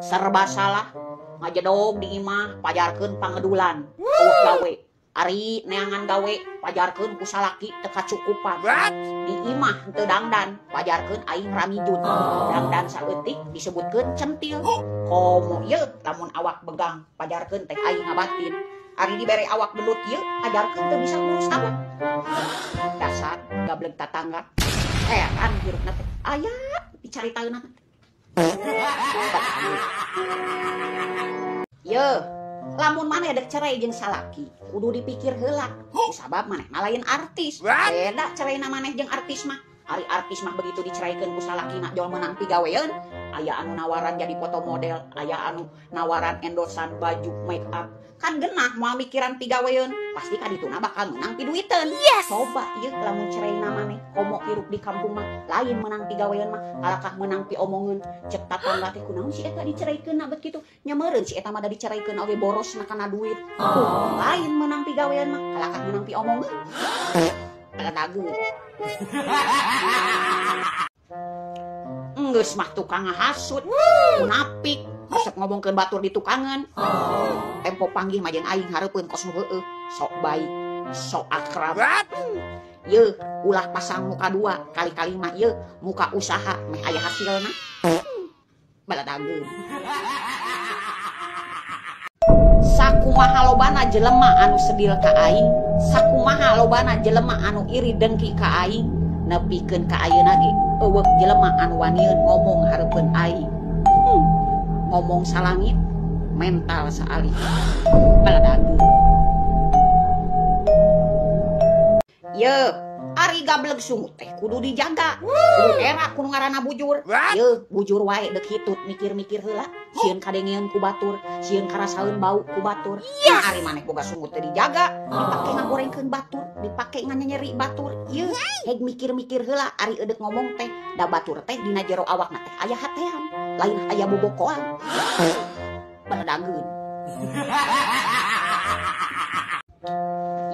Serba salah ngajedog di imah pajarkeun pangedulan eueuh gawe. Ari neangan gawe pajarkeun ku salaki teu kacukupan. Di imah teu dangdan pajarkeun aing ramijut. Dangdan saeutik disebutkeun centil. Komo ieu lamun awak begang pajarkeun teh aing ngabatin. Ari dibere awak gendut ieu pajarkeun teu bisa ngurus awak. Dasar gableg tatangga. Heran hirupna teh aya dicaritaeunna. Yeuh, lamun maneh dek cerai jeung salaki, kudu dipikir heula. Sabab maneh mah lain artis. Beda ceraina maneh jeung artis mah. Ari artis mah begitu diceraikeun ku salakina jol meunang pigaweun, aya anu nawaran jadi foto model, aya anu nawaran endorsan baju make up. Kan genah moal mikiran pigaweun, pasti ka dituna bakal meunang piduiteun. Yes. Coba ieu lamun ceraina maneh komo hirup di kampung mah lain meunang pigaweun mah, kalakah meunang piomongeun. Cek tatangga teh kunaon si eta diceraikeun bet kitu. Nya meureun si eta mah da diceraikeun oge borosna kana duit. Lain meunang pigaweun mah, kalakah meunang piomongeun. Dagu. Enggeus mah tukang ngahasut, munafik, resep ngomongkeun batur di tukangan. Tempo panggih mah jeung aing hareupeun kos nu heueuh, sok baik, sok akrab. Yeuh, ulah pasang muka dua, kali-kali mah yeuh muka usaha meh aya hasilna. Baladageun. Sakumaha lobana jelema anu sedil ka aing, sakumaha lobana jelema anu iri dengki ka aing, nepikeun ka ayeuna ge eueuh jelema anu wanieun ngomong hareupeun aing. Ngomong salangit, mental saalih. Baladageun. Yeuh, ari gableg sungut teh kudu dijaga. Kudu era kudu ngaranna bujur. Yeuh, bujur wae deuk hitut mikir-mikir heula, sieun kadengeun ku batur, sieun karasaeun bau ku batur. Nah, ari maneh boga sungut teh dijaga, dipake ngagorengkeun batur, dipake nganyeri batur. Yeuh, heg mikir-mikir heula ari eudek ngomong teh, da batur teh dina jero awakna teh aya hatean, lain aya bobokoan. Baladageun.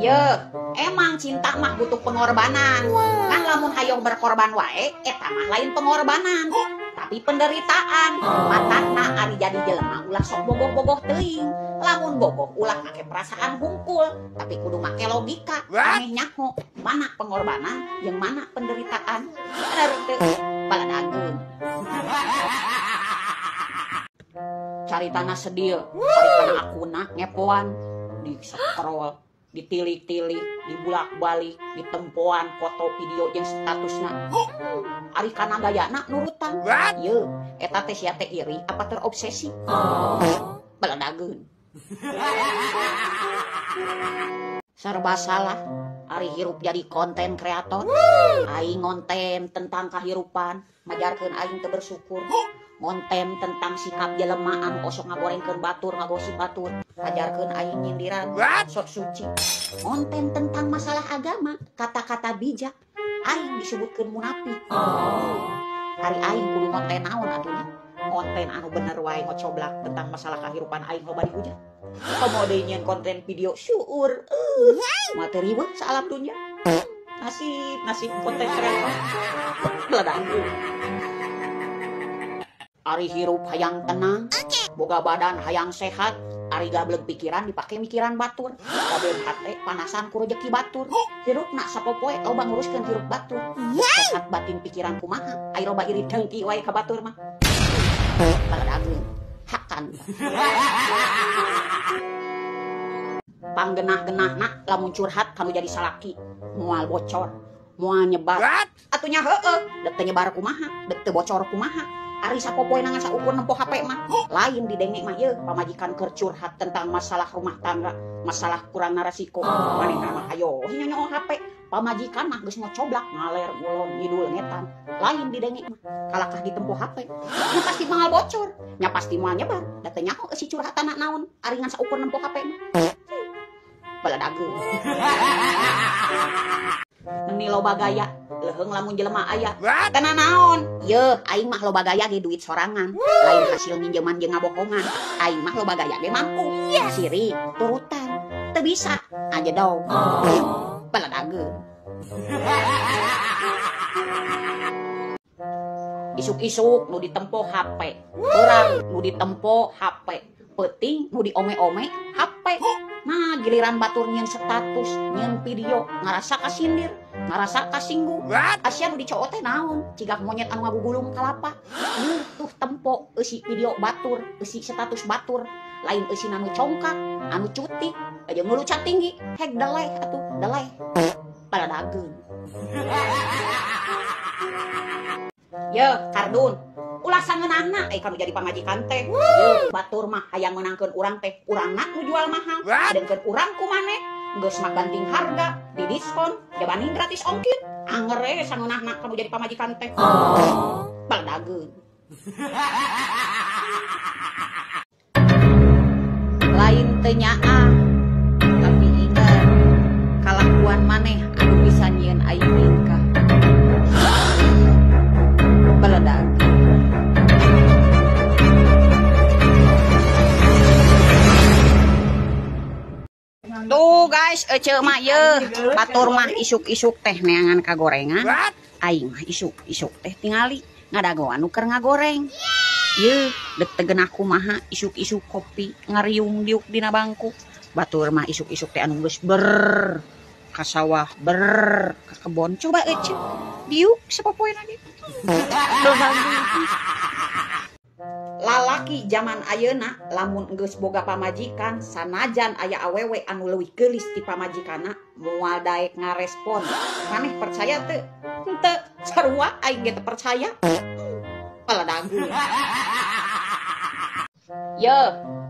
Yeuh, emang cinta mah butuh pengorbanan. Kan lamun hayang berkorban wae, eta mah lain pengorbanan, tapi penderitaan. Matakna ari jadi jelema ulah sok bogoh-bogoh teuing. Lamun bogoh ulah make perasaan hungkul, tapi kudu make logika. Aneh nyaho, mana pengorbanan, yang mana penderitaan. Bener teu? Baladageun. Caritana sedil, caritana akuna ngepoan, di scroll, ditilik-tilik, dibulak-balik, ditempoan foto video jeung statusna. Ari kana gayana nurutan. Yeuh, eta teh sia teh iri apa terobsesi? Baladageun. Serba salah, ari hirup jadi konten kreator. Aing ngonten tentang kahirupan, majarkeun aing teu bersyukur. Ngonten tentang sikap jelema anu osok ngagorengkeun batur, ngagosip batur, ajarkeun aing nyindiran, sok suci. Ngonten tentang masalah agama, kata-kata bijak, aing disebutkeun munafik. Ari aing kudu ngonten naon atuh nya? Konten anu bener wae ngocoblak tentang masalah kahirupan aing loba dihujat. Komo deui nyieun konten video syuur, materi we saalam dunya. Nasib nasib konten kreator. Baladageun. Ari hirup hayang tenang, boga badan hayang sehat, ari gableg pikiran dipake mikiran batur, gableg hate panasan ku rejeki batur, hirupna sapopoe loba nguruskeun hirup batur, sehat batin pikiran kumaha, ari loba iri dengki wae ka batur mah. Baladageun, hakan. Panggenah-genahna lamun curhat kanu jadi salaki, moal bocor, moal nyebar. Atunya heueuh, dek teu nyebar kumaha, dek teu bocor kumaha. Ari sapopoe ngan saukur nempo HP mah lain didenge mah yeuh pamajikan keur curhat tentang masalah rumah tangga, masalah kurang resiko. Manehna mah ayo nyonyo HP, pamajikan mah geus ngocoblak ngaler ngulon ngidul ngetan. Lain didenge mah kalakah ditempo HP. Nya pasti moal bocor, nya pasti moal nyebar. Da teu nyaho eusi curhatanna naon, ari ngan saukur nempo HP mah. Baladageun. Meni loba gaya, leuheung lamun jelema aya. Teu naon? Yeuh, aing mah loba gaya ge duit sorangan, lain hasil minjeman jeung ngabohongan. Aing mah loba gaya ge mampu. Siri turutan, teu bisa aja dong. Baladageun. Isuk-isuk nu ditempo HP, urang nu ditempo HP, peuting nu diome-ome HP. Nah, giliran batur nyieun status, nyieun video, ngarasa kasindir, ngarasa kasinggung. Asia nu dicoo teh naon? Cigak monyet anu ngagugulung kalapa. Yeuh tuh tempo eusi video batur, eusi status batur, lain eusi anu congkak, anu cutik, jeung nu lucat tinggi, hek deleh atuh, deleh. Paladageun. Ye, kardun. Ulah sangeunahna ai kanu jadi pamajikan teh. Ye, batur mah hayang meunangkeun urang teh, urangna nu jual mahal. Sedengkeun urang ku maneh geus mah banting harga, di diskon, jabani gratis ongkir. Anger we sangeunahna kanu jadi pamajikan teh. Paladageun. Lain teu nyaah, tapi ingat kalakuan maneh anu bisa nyieun aing ningkah. Beledag. Tuh guys, ece mah ye, batur mah isuk-isuk teh neangan kagorengan. Aing mah isuk-isuk teh tingali ngadagoan nu keur ngagoreng. Ye, dek tegenah kumaha isuk-isuk kopi ngariung diuk dina bangku. Batur mah isuk-isuk teh anu geus ber ka sawah, ber ka kebon. Coba ece diuk sapopoena ge. Lalaki zaman ayeuna lamun geus boga pamajikan sanajan aya awewe anu leuwih geulis ti pamajikanna moal daek ngarespon. Maneh percaya teu? Henteu, sarua aing ge teu percaya. Paladagu. Ye,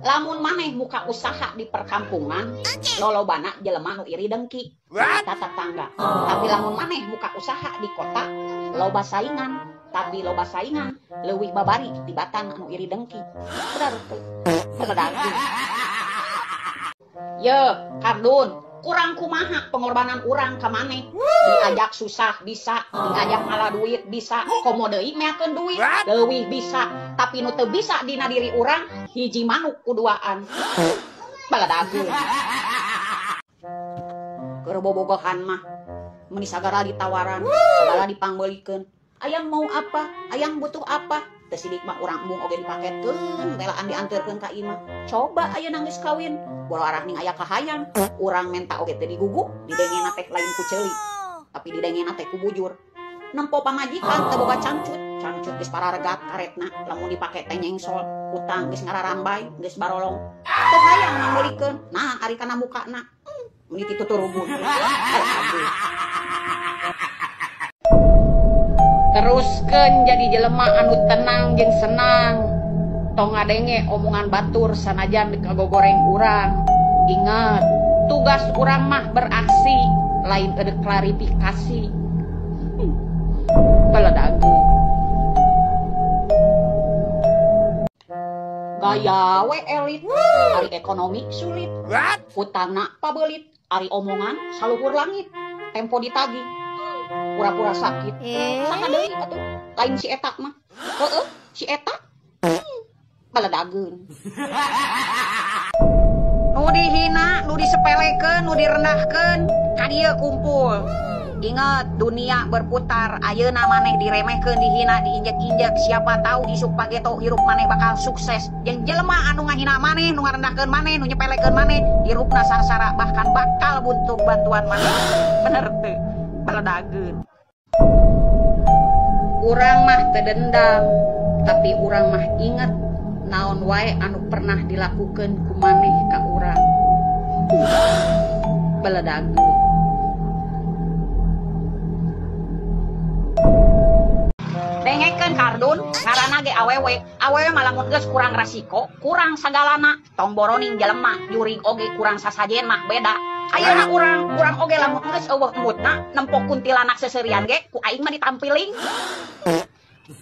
lamun maneh muka usaha di perkampungan, lolobana jelema nu iri dengki, eta tetangga. Tapi lamun maneh muka usaha di kota, loba saingan. Tapi loba saingan leuwih babari tibatan anu iri dengki. Bener teu? Paladagu. Ye, kardun, kurang kumaha pengorbanan urang ka maneh. Diajak susah bisa, diajak ngalah duit bisa, komo deui meakeun duit leuwih bisa, tapi nu teu bisa dina diri urang hiji manuk kuduaan. Baladagu. Keur bobogohan mah meuni sagala ditawaran, sagala dipangbeulikeun. Ayang mau apa? Ayang butuh apa? Teu sidik mah urang embung oge dipaketkeun, relaan dianterkeun ka imah. Coba ayeuna geus kawin, boro arah ning aya kahayang, urang menta oge teu digugu, didengena teh lain ku ceuli, tapi didengena teh ku bujur. Nempo pamajikan teu boga cangcut, cangcut geus pararegat karetna, lamun dipake teh nyengsol, utang geus ngararambai, geus barolong. Teu hayang mangbeulikeun, nah ari kana mukana, meuni tituturubun. Teruskeun jadi jelema anu tenang jeung senang. Tong ngadenge omongan batur sanajan kagogoreng urang. Ingat, tugas urang mah beraksi, lain ada klarifikasi. Baladagu. Gaya we elit, ari ekonomi sulit. Utangna pabelit, ari omongan saluhur langit. Tempo ditagih. Pura-pura sakit. Saha deui atuh? Lain si eta mah. Heeh, si eta. Baladageun. Nu dihina, nu disepelekeun, nu direndahkeun, ka dieu kumpul. Ingat, dunia berputar. Ayeuna maneh diremehkeun, dihina, diinjek-injek. Siapa tahu isuk pageto hirup maneh bakal sukses. Jeung jelema anu ngahina maneh, nu ngarendahkeun maneh, nu nyepelekeun maneh, hirupna sangsara bahkan bakal butuh bantuan maneh. Bener teu? Baladageun. Urang mah teu dendam, tapi urang mah inget naon wae anu pernah dilakukeun ku maneh ka urang. Baladageun. Dengekeun kardun, ngaranna ge awewe. Awewe mah lamun geus kurang rasiko, kurang sagalana. Tong boroning jelema, jurig oge kurang sasajen mah beda. Ayeuna urang oge lamun geus eueuh moodna, nempo kuntilanak seserian ge ku aing mah ditampiling.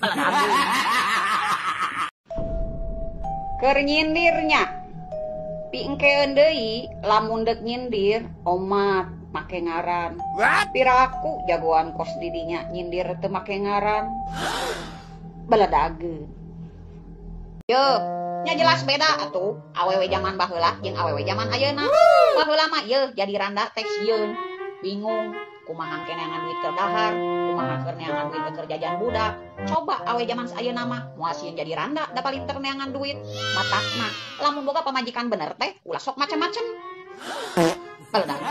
Baladageun. Keur nyindirnya, piengkeun deui lamun deuk nyindir omat make ngaran. Piraku jagoan kos didinya nyindir teu make ngaran. Baladageun. Yo, nya jelas beda atuh awewe zaman baheula jeung awewe zaman ayeuna. Baheula mah yeuh jadi randa teh sieun, bingung, Kumaha engke neangan duit keur dahar, kumaha keur neangan duit keur jajan budak. Coba awewe zaman ayeuna mah moal sieun jadi randa, da palinter neangan duit. Matakna lamun boga pamajikan bener teh ulah sok macem-macem. Beledag.